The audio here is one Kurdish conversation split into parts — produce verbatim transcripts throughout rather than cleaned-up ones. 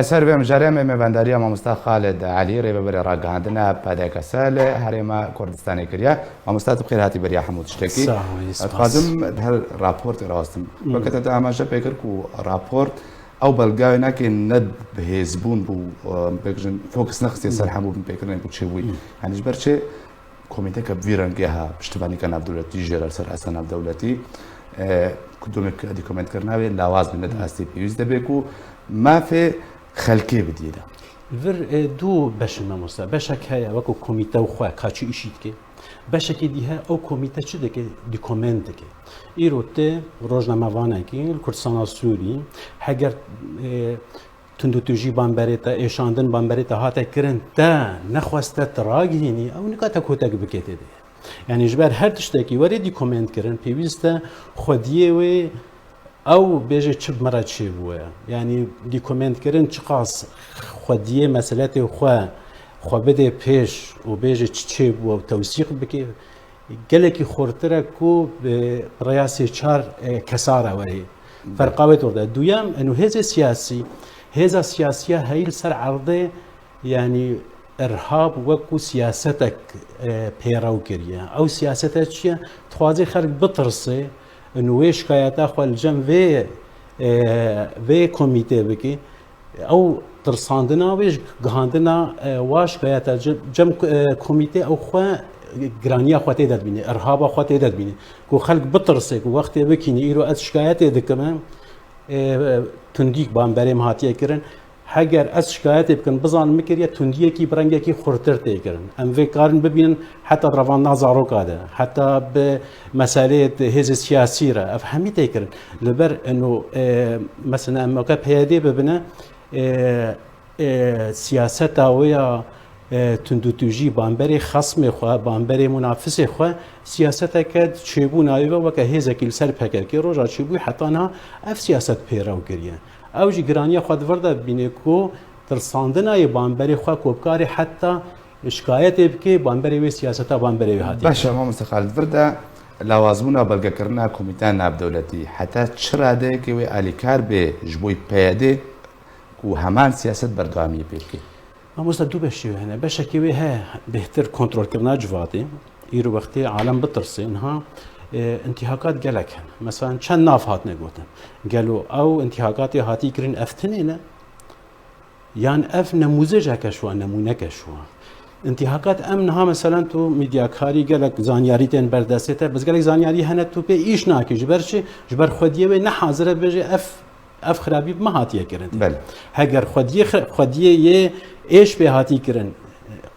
Ser vê mijarê me mêvendariya mamosta Xalid Elî, rêveberê ragihandina P D K S li Herêma Kurdistanê kiriye. Mamosta, tu bi xêr hatî beriya hemû tiştekî. Sax ol, spas. Dixwazim di her raportê re westim. Hmm. Weke te, te amaje pê kir ku raport ew belgayê nake ne bihêzbûn bû, em, pêkijin fokus nexistiye ser hemû binpêkirinên ku çêbûyî. Hmm. Yani ji ber çi? Komîteke bi vî rengê ha, piştivanîka navdewletî jê re li ser esa navdewletî, e, ku domê ku dîkomentkirina wê lawaz bîne di astê pêwîst de bê ku mafê xelkê bidiyê de. Li vir, e, du beş in mamosta. Beşek heye wekî komîte û xwe ka çi îşî dike. Beşekî dî heye ew komîte çi dike? Dîkoment dike. Îro te rojnamevanekî li Kurdistana Sûrî heger, e, tundûtûjî bamberê te, êşandin bamberê te hate kirin, te nexwest te ragihînî, ew nika te kotek bike tê de. Yani ji ber her tiştekî were dîkomentkirin, pêwîst e xwediyê wê ew bêje çi bi me re çêbûye. Yani dîkomentkirin çiqas xwediyê meseletê xwe, xwe bide pêş û bêje çi çêbûye û tewsîq bike. Gelekî xurtir e ku bi, bi rêya sê çar, e, kesa re were. Belê. Ferqa wê tor de. Duyem, eno hêzê siyasî, hêza siyasî ya heyî li ser erdê, yanî irhab wekû siyasetek, e, pêrew kiriye. Ew siyasete çi ye? Dixwaze xelk bitirse, eno wê şikayeta xwe li cem vê, e, vê komîtê bike. Ew tirsandina wê ji gihandina, e, wa şikayeta ce-, cem, e, komîtê ew xwe giraniya xwe tê de dibîne, irhaba xwe tê de dibîne. Ku xelk bitirse, ku wextê bikîne, îro ez şikayetê dikim, e, e, tundîk bamberê min hatiye kirin. Heger ez şikayetê bikim, bizanim min kiriye tundiyekî bi rengekî xurtir tê kirin. Em vê karin bibînin heta di revandina zaroka de, heta bi meseleyê hêzê siyasî re, ev hemî tê kirin. Li ber eno, e, mesela em weke P Y D bibine, e, e, siyaseta wê ya, e, tundûtûjî bamberê xesmê xwe, bamberê munafisê xwe, siyaseteke çêbûna wê ve weke hêzekî li ser P K K roja çêbûyî heta niha ev siyaset pêrew kiriye. Ew jî giraniya xwe di vir de bîne ku tirsandina yê bamberê xwe ku bikarê heta şikayetê bike, bamberê wê siyaseta bamberê wê hatiye. Baş e, mamoste Xalid, vir de lawazbûna belgekirina komîteya navdewletî heta çi radeyekê wê alîkar bê ji bo Y P D'ê ku heman siyaset berdewamiyê pê bike? Mamoste, du beşê wê hene. Beşekê wê heye bêhtir kontrolkirina civatê. Îro wextê alem bitirse, niha, e, întîhakat gelek hene. Mesela çend nav hatine gotin. Gelo ew întîhakatê hatî kirin ev tinê ne? Yan ev nemûzejeke ji wan, nemûneke ji wan. Întîhakat em niha, meselen, tu medyakarî gelek zanyarî tên ber destê te, biz gelek zanyarî hene tu pê îş nakî. Ji ber çi? Ji ber xwediyê wê ne hazir e bêje ev, ev xirabî bi me hatiye kirin. Belê. Heger xwediyê xi-, xwediyê yê êş pê hatî kirin,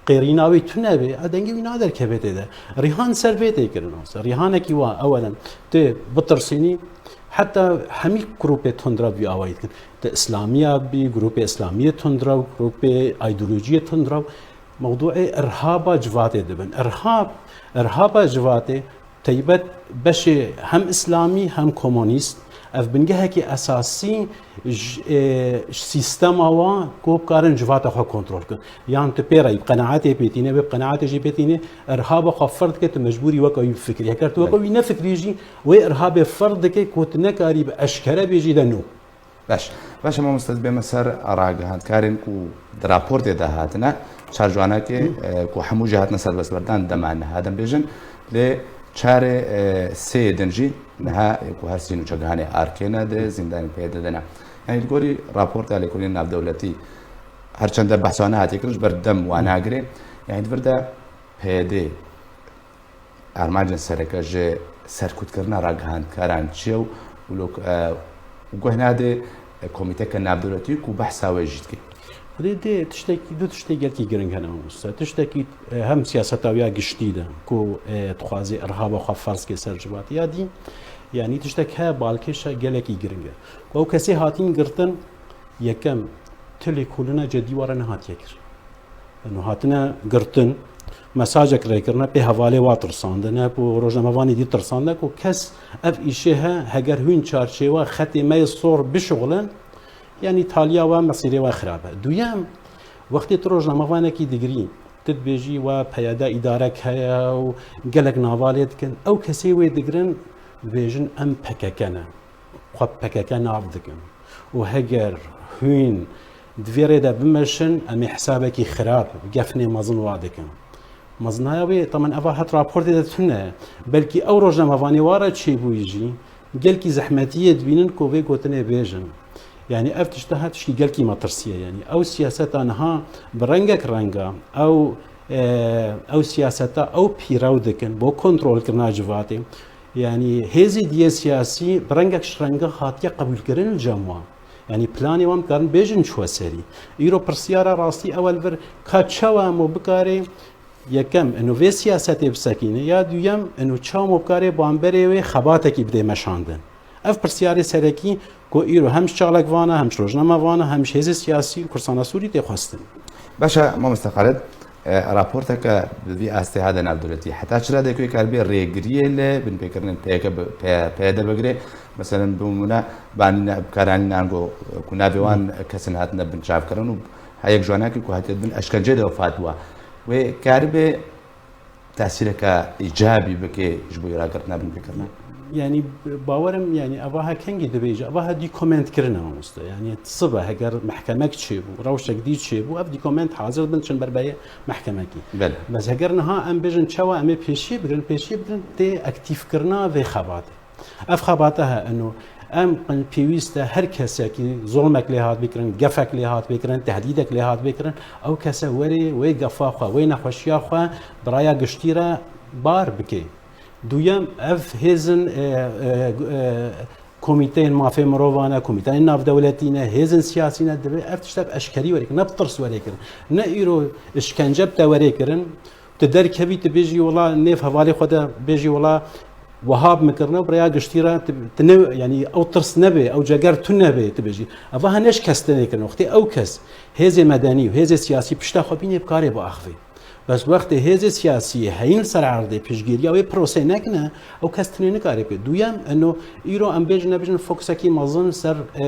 qêrîna wî tune bê, ev dengê wî naderkeve tê de. Rîhan ser vê tê kirin olsa. Rîhanekî wa ewelen tê bitirsînî, heta hemî grûpê tundrew vî awayî dikin. Te îslamiya bî, grûpê îslamiyê tundrew, grûpê îdeolojiyê tundrew, mewdûê irhaba civatê dibin. Irhab, irhaba civatê teybet beşê hem îslamî hem komunîst, ev bingehekî esasî ji, e, ji sîstema wa ku bikarin civata xwe kontrol kin. Yan tu pê re yî bi qenaetê pê tîne, wê bi qenaetê jî pê tîne, irhaba xwe ferz dike, tu mecbûrî weke wî bifikirî. Heger tu weke wî nefikirî jî, wê irhabê ferz dike ku tu nekarî bi eşkere bêjî de no. Baş. Baş e mamoste, ez bême ser ragihandkarên ku di raportê de hatine, çar ji wanekê, e, ku hemû jî hatine serbestberdan dema niha, dem bêjin, lê çarê, e, sê din jî niha, e, ku her sî nûçegihanê arkê ne, di zîndanê P Y D de ne. Yani li gorî raporta lêkolînên navdewletî, her çend behsa wan hatiye kirin, ji ber dem wan nagirê. Yani di vir de P Y D armancên sereke ji serkutkirina ragihandkaran çi ye û, û lok, e, û guh nade, e, komîteke navdewletî ku behsa wê jî dike? Xwedê dê tiştekî, du tiştê gelkî giring hene mamoste. Tiştekî, e, hem siyaseta wî ya giştî de ku, e, dixwaze irhaba xwe ferz ke ser civatê ya dî, yanî tiştek heye balkêş e gelekî giring e. Ku ew kesê hatîn girtin, yekem tu lêkolîna cedî were nehatiye kirin. Eno hatine girtin, mesajek rêkirine, pê hevalê wa tirsandine, ku rojnamevanê dî tirsandine, ku kes ev îşê he, heger hûn çarçêwa xetê me yê sor bişuxulin, yanî taliya we, mesîrê we xirab e. Duyem, wextê tu rojnamevanekî digirî, tu dibêjî we P Y D îdarek heye û gelek nava lê dikin, ew kesê wê digirin, dibêjin em P K K ne. Xwe P K K nav dikin. Û heger hûn Di vê rê de bimeşin, em ê hesabekî xirab, gefnê mezin wa dikin. Mezinaya wê, temen eva het raportê de tune ye. Belkî ew rojnamevanê wa re çêbûyî jî, gelkî zehmetiyê dibînin ku vê gotinê bêjin. Yanî ev tişta ha tişkî gelkî metirsî ye. Yanî ew siyaseta niha bi rengek renga, ew, e, ew siyaseta ew pîrew dikin bo kontrolkirina civatê. Yanî hêzê diyê siyasî bi rengek ji renga hatiye qebûlkirin li cem wan. Yanî planê wan dikarin bêjin çûye serî. Îro pirsyara rastî ew e li vir ka çawa em û bikarê yekem ino vê siyasetê bisekîne, ya duyem ino çawa em û bikarê bamberê wê xebatekî bidê meşandin. Ev pirsyarê serekî ku îro hem ji çalakvana, hem ji rojnamevana, hem ji hêzê siyasî li Kurdistana Sûrî tê xwestin. Baş e, mamoste Xalid, e, raporteke bi vî astê hate navdewletî, heta çi radeyê ku karibe rêgiriyê li binpêkirinên P Y K bi-, P-, P Y D bigire? Meselen, bi nimûne, banîne, bikaranîne ango ku navê wan kesên hatine binçavkirin û heyek ji wan heke ku hatiye bin eşkenceyê de wefat bû. Wê karibe tesîreke îcabî bike ji bo ragirtina binpêkirina? Yanî bawerim, yanî eva ha kengî dibêje, eva ha dîkoment kirine mamoste. Yanî sibe heger mehkemek çêbû, rewşek dî çêbû, ev dîkoment hazir bin çin ber beyê mehkemekî. Belê. Bes heger niha em bêjin çawa em ê pêşiyê bigirin, pêşiyê bigirin tê aktîfkirina vê xebatê. Ev xebate he ino em pêwîst e her kesekî zulmek lê hat bikirin, gefek lê hat bikirin, tehdîdek lê hat bikirin, ew kese werê wê gefa xwe, wê nexweşiya xwe bi raya giştî re bar bike. Duyem, ev hêzin, e, e, e, komîteyên mafê mirovan e, komîteyên navdewletî ne, hêzin siyasî ne, divê ev tişt ev eşkerî were kirin, ne bi tirs were kirin. Ne îro işkence bi te were kirin, tu derkevî, tu bêjî wela nêv hevalê xwe de bêjî wela wiha bi min kirine, bi rêya giştî re tu, tu ne, yanî ew tirs nebe, ew ceger tu nebe, tu bêjî. Eva ha ne ji kes tenê kirin, wextê ew kes hêzê medenî û hêzê siyasî pişta xwe bînê, bi karê biaxivê. Bes wextê hêzê siyasî heyîn li ser erdê piştgiriya wê proseyê nekine, ew kes tinê nikare bike. Duyem, eno îro em bêjin nebêjin fokusekî mezin li ser, e,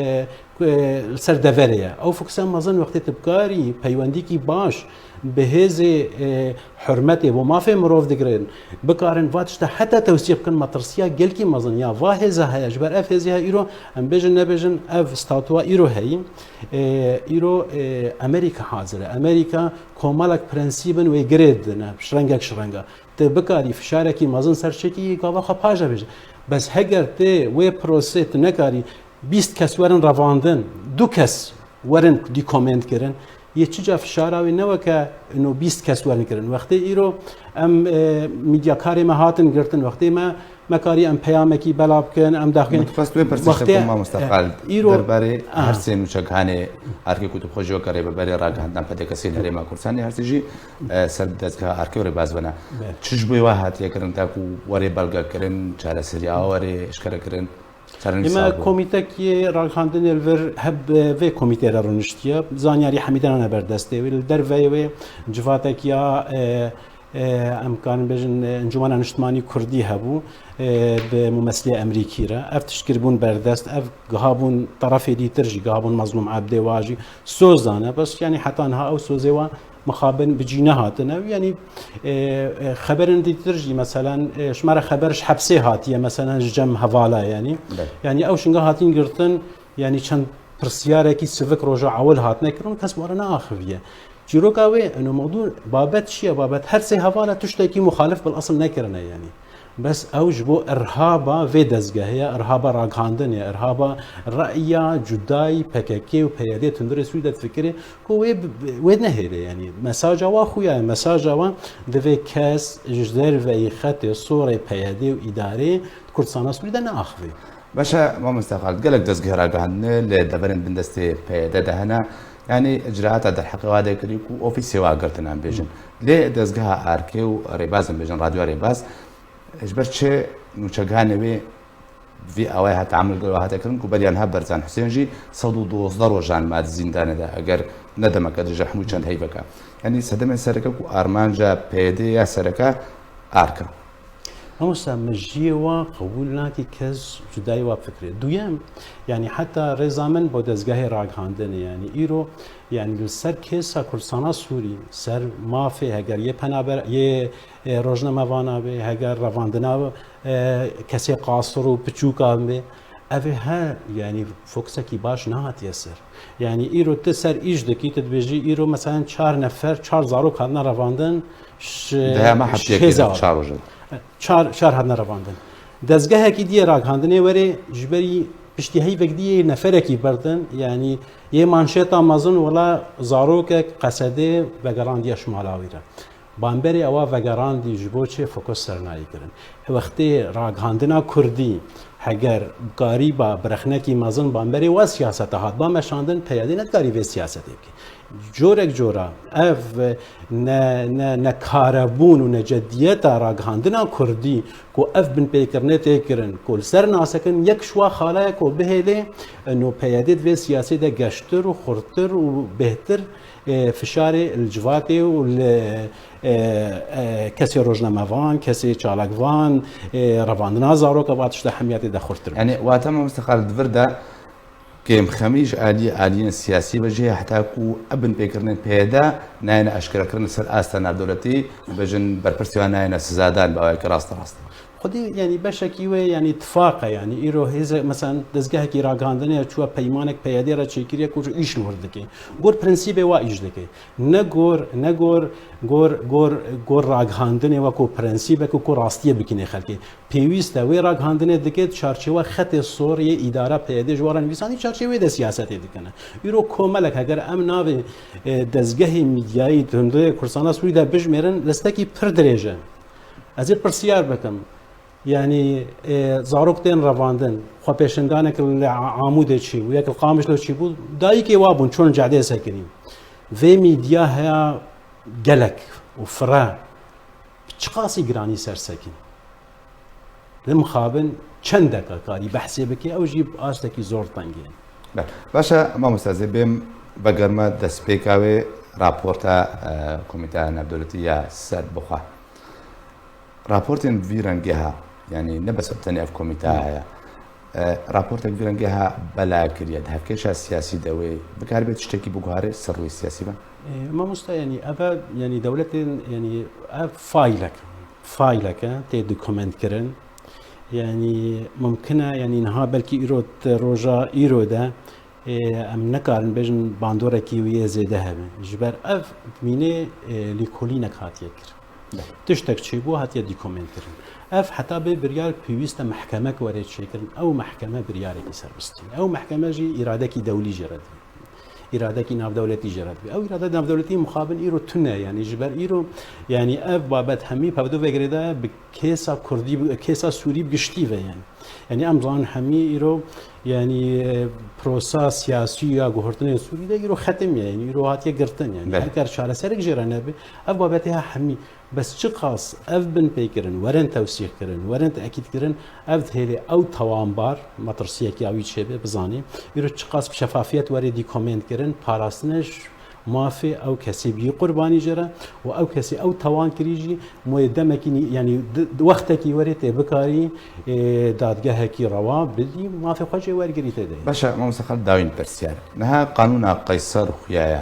e, li ser deverê ye. Ew fokusa mezin wextê tu bikarî peywendîkî baş bi hêzê, e, hurmetê bo mafê mirov digirin, bikarin va tişta heta tewsîf bikin, metirsiya gelkî mezin ya va hêza heye. Ji ber ev hêzê heye îro em bêjin nebêjin ev statûa îro heyî, e, îro, e, Amerîka hazir e. Amerîka komelek prensîbin wê girê didine, ji rengek ji renga. Tu bikarî fişarekî mezin ser çekî gava xwe paş de bêje. Bes heger tê wê prosê tu nekarî bîst kes werin revandin, du kes werin dîkoment kirin, yê çica fişara wê ne weke ino bîst kes werin kirin. Wextê îro em, e, medyakarê me hatin girtin, wextê me Me karî em peyamekî belav bikin, em daxin. Min dixwest wê pirsê wextê, şekum mamoste e, Xalid, îro derbarê, ah, her sê nûçegihanê erkê ku tu bi xwe jî weke rêveberê ragihandina P D K S yên Herêma Kurdistanê, her sê jî, e, ser bi dezgeha erkê û rêbaz bene. Belê. Çi ji bo wê hatiye kirin, ta ku were belge kirin, çareseriya were eşkere kirin? Çarenivîsa Ême bû. Komîtekî ragihandinê li vir heb, e, vê komîtê re rûniştiye. Zanyarî hemî de nane ber destê wê. Li derveyê wê civatek ya, e, e, em karin bêjin, e, Encûmena Niştimanî Kurdî hebû, e, bi mumesilê Emerîkî re. Ev tişt kiribûn berdest, ev gihabûn terefê dîtir jî, gihabûn Mezlûm Ebdê wa jî soz dane. Bes, yanî heta niha ew sozê wa mixabin bi cî nehatine. Yanî, e, e, xeberên dîtir jî, meselen, e, ji me re xeber ji hepsê hatiye, meselen, ji cem hevala, yanî. Belê. Yanî ew şinga hatin girtin, yanî çend pirsiyarekî sivik roja ewil hatine kirin, kes were neaxiviye. Çîroka wê, eno mewdû, babet çi ye? Babet her sê hevala tiştekî muxalif bil esil nekirine, yanî. Bes ew ji bo irhaba vê dezgehê ye, irhaba ragihandinê ye, irhaba reya cudayî P K K û P Y D, Tundurê Sûrî de difikirê ku wê bi-, wê nehêle, yanî mesaja wa xuya ye, mesaja wa divê kes ji derveyî xetê sorê P Y D û îdareyê di Kurdistana Sûrî de neaxivê. Baş e, mamoste Xalid, gelek dezgehê ragihandinê li deverên bindestê P Y D de hene. Yanî icraata derheqê wa de kirî ku ofîsê wa girtin, em bêjin. Lê dezgeha erkê û rêbaz, em bêjin, radyoya rêbaz, ji ber çi nûçegihanê wê bi vî awayê hate amil gel hate kirin ku beriya niha Berzan Husên jî sed û dozdeh rojan ma di zîndanê de, eger ne demeke dirêj e, hemû çend heyveke. Yanî sedemên sereke ku armanca P Y D ya sereke ark e. Mamosta, me jiyê wa qebûl nakî, kes cudayî wa fikirê. Duyem, yanî heta rêza min bo dezgehê ragihandinê, yanî îro, yanî li ser kêsa Kurdistana Sûrî, ser mafê heger yê penaber-, yê, e, rojnamevana be, heger revandina, e, kesê qasir û piçûkan be, Ev ê he, yanî fokusekî baş nehatiye ser. Yanî îro tu ser îş dikî, tu dibêjî îro meselen çar nefer, çar zarok hatine revandin, ji Deha me heptiye hêza kir çar roj in. Çar, çar hatine revandin. Dezgehekî diyê raghandinê werê ji berî piştî heyvek diyê neferekî berdin, yanî yê manşeta mezin wela zarokek qesedê vegerandiye ji mala wî re. Bamberê ewa vegerandî ji bo çi fokus ser nayê kirin. Wextê raghandina kurdî heger bikarîba birexnekî mezin bamberê wa siyaseta hatba meşandin, P Y D nedikarî vê siyasetê bike. Corek cora ev ne, ne, nekarebûn û necediyeta raghandina kurdî ku ev binpêkirinê tê kirin, ku li ser nasekin yek ji wa xala ye ku bihêlê, no P Y D di vê siyasê de geştir û xurtir û bêhtir, e, fişarê li civatê û li, e, e, kesê rojnamevan, kesê çalakvan, e, revandina zaroka va tişta hemiyetê de xurtir bike. Yanî wate mamoste Xalid, di vir de kêmxemî ji aliyê aliyên siyasî ve jî heye, heta ku ev binpêkirinên P Y D nayêne eşkerekirin li ser asta navdewletî, bêjin berpirsê wan nayêne sizadan bi awayekî rasterast. Xwedî, yanî beşekî wê, yanî tifaq e, yanî îro hêzek, meselen dezgehekî ragandinê çûye peymanek P Y D re çêkiriye ku ji îş li wir dike. Gor prensîbê wa îş dike. Ne gor, ne gor, gor, gor, gor raghandinê wekû prensîbek ku rastiyê bikînê xelkê. Pêwîst e wê raghandinê dike di çarçewa xetê sor yê îdara P Y D ji wan re nivîsandî, çarçewê de siyasetê dikine. Îro komelek heger em navê, e, dezgehê mîdyayî di hundirê Kurdistana Sûrî de bijmêrin, listekî pir dirêj e. Ez ê pirsiyar bikim. Yanî, e, zarok tên revandin, xwepêşandanek li Amûdê çêbû, yek li Qamişlo çêbû, dayikê wa bûn, çûn cadê sekinî. Vê mîdya heya gelek û fire, çiqasî giranî ser sekin. Li mixabin çend deka karî behsê bike, ew jî bi astekî zor tengê. Be, baş e, mamoste, ez ê bêm vegerime destpêka wê raporta, e, Komîteya Navdewletî ya Serbixwe. Raportên vî rengê ha, yanî ne bes tenê ev komîte heye. E, raportek vî rengê ha bela kiriye. Di hevkêşa siyasî de wê bikaribê tiştekî biguhare ser rûyê siyasî ve? E, mamoste, yanî ev e, yanî dewletên, yanî ev faylek, faylek e, tê dokument kirin. Yanî mumkin e, yanî niha belkî îro di roja îro de, e, em nikarin bêjin bandorekî wî yê zêde hebe. Ji ber ev mînê, e, lîkolînek hatiye kir. Be. Tiştek çêbû hatiye dokument kirin. Ev heta bê biryar pêwîst e mehkemek were çêkirin. Ew mehkeme biryarekî serbistî. Ew mehkeme jî îradekî dewlî jê re dibî. Îradekî navdewletî jê re dibî. Ew îrade navdewletî mixabin îro tune, yanî ji ber îro, yanî ev babet hemî pevdo vegirê de bi kêsa kurdî, bi kêsa sûrî bi giştî ve, yanî. Yanî em zanin hemî îro, yanî, e, prosa siyasî ya guhertinê Sûrî de îro xetimiye, yanî îro hatiye girtin, yanî. Be. Heger çareserek jê re nebe, ev babetê ha hemî. Bes çiqas ev bin pê kirin, werin tewsîx kirin, werin tekîd kirin, ev dihêlê ew tawanbar, metirsiyek ya wî çêbe, bizanê, îro çiqas bi şefafiyet were dîkoment kirin, parastine ji mafê ew kesê bî qurbanî jê re û ew kesê ew tawan kirî jî moyê demekî nî-, yanî di, di wextekî were tê bikarî, e, dadgehekî rewa bidî, mafê xwe jê wergirî tê de. Baş e, mamoste Xalid, dawîn pirsiyar. Niha qanûna Qeyser xuya ye.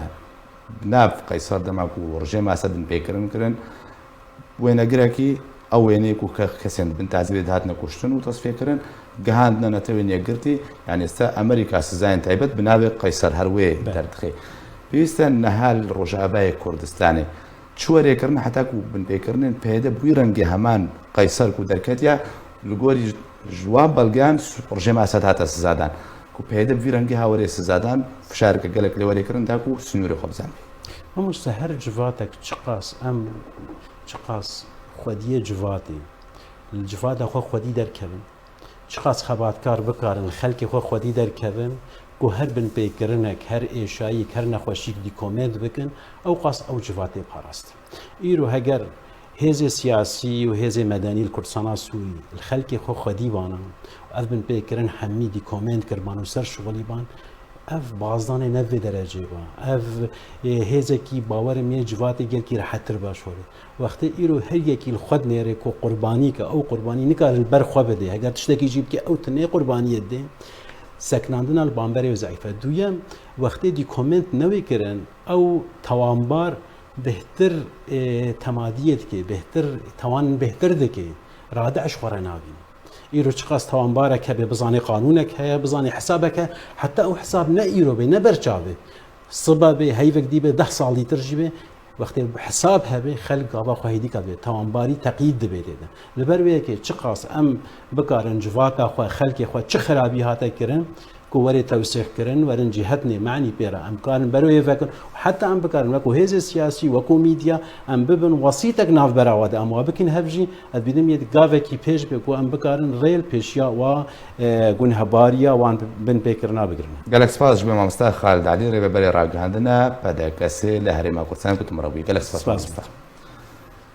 Bi nav Qeyser dema ku rejîma Esed binpêkirin kirin, wênegirekî ew wêneyê ku ke-, kesên bin tazîrê dihatine kuştin û tesfiyê kirin, gihandine netewên yekgirtî, yanî êsta Amerîka sizayên taybet bi navê Qeyser her wê Be. derdixe. Pêwîst e niha li Rojavayê Kurdistanê çi were kirin heta ku binpêkirinên P Y D bi wî rengê heman Qeyser ku derketiye, li gorî ji wan belgeyan rejîma Esed hate sizadan. Ku P Y D bi vî rengî ha were sizadan, fişareke gelek lê were kirin da ku sînorê xwe bizanibê. Mamoste, her civatek çiqas em, çiqas xwediyê civatê, li civata xwe xwedî derkevin, çiqas xebatkar bikarin li xelkê xwe xwedî derkevin, ku her binpêkirinek, her êşayîk, her nexweşîk dîkoment bikin, ew qas ew civatê parastin. Îro heger hêzê siyasî û hêzê medenî li Kurdistana Sûrî li xelkê xwe xwedî bana û ev binpêkirin hemî dîkoment kirban û ser şixulî ban, ev bazdanê ne vê derecê ba. Ev, e, hêzekî bawerim yê civatê gelkî rehettir ba şorê. Wextê îro her yekî li xwe dinêre ku qurbanî ke, ew qurbanî nikare li ber xwe bide. Heger tiştekî jî bike, ew tinê qurbaniyê dide. Seknandina li bamberê zeîf e. Duyem, wextê dîkoment newê kirin, ew tawanbar bêhtir, e, temadiyê dike, bêhtir, tawan bêhtir dike, radiş xwe re nabîne. Îro çiqas tawanbarek hebe, bizanê qanûnek heye, bizanê hesabek heye, heta ew hesab ne îro bê, ne berçav bê, sibe bê, heyvek dî bê, deh salî tir jî bê, wextê hesab hebe, xelk gava xwe hêdîka dibê, tawanbarî teqyîd dibê tê de. Li ber wê yekê çiqas em bikarin civaka xwe, xelkê xwe çi xirabî hate kirin, ku were tewsîf kirin, werin cîhetnê, menî pê re em karin bero yê vekin. Heta em bikarin wekû hêzê siyasî, wekû mîdya, em bibin wesîtek navbera we de, em wa bikin hev jî, ez bînim yê gavekî pêş bê ku em bikarin rêl pêşiya wa, e, gunehbariya wan binpêkirina bigirin. Gelek spas ji bo mamoste Xalid Elî, rêveberê ragihandine P D K S'ê li Herêma Kurdistanê ku tu min re bûyî. Gelek spas, spas, mamoste.